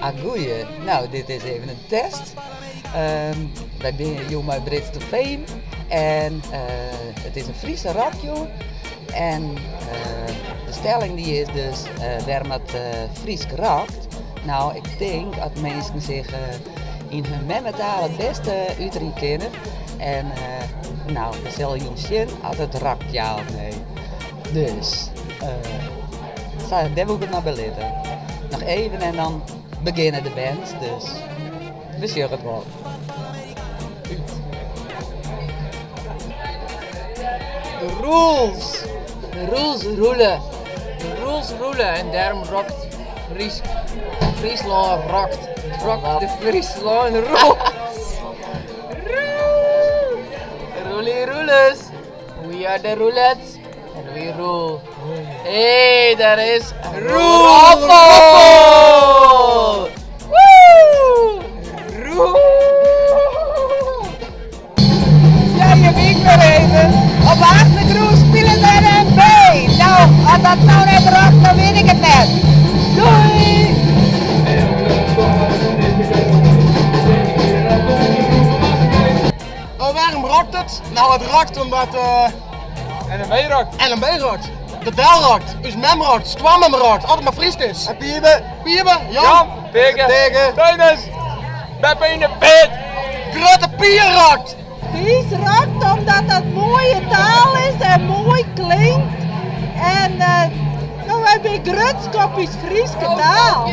Ah goeie, nou dit is even in test. Wy binne jûn mei Bridge to Fame en it is in Fryske rockjûn. En de stelling dy is dus wêrom dat Frysk rockt. Nou, ik tink dat minsken sich yn hun memmetaal it bêste uterje kinne. En nou, we sille jûn sjen oft it rockt ja of nee. Dus, sa, dêr woe ik it noch by litte. Noch even en dan begjinne de bands, dus we sjogge it wol. Út. De rules! De rules rule. De rules rule en dêrom rockt Frysk. Fryslân rockt. Rock de Fryslân rules. Rules! Roelie roelers. We are the roulettes and we rule. Hey, daar is Roel! Woe! Roel! Ja, hjir bin ik wer even. Op de achtergrûn spilet NMB. Nou, as dat no net rockt, dan wit ik it net. Doei! Oh, wêrom rockt it? Nou, it rockt omdat. NMB rockt. NMB rockt. De Del rockt. Us mem rockt. Skoanmem rockt. As it mar Frysk is. En Piebe. Piebe, Jan. Jan, Peerke, Peerke. Teunis, Beppe yn de pit. Grutte Pier rockt. Frysk rockt omdat dat moaie taal is en moai klinkt. En no, wy binne grutsk op ús Fryske taal.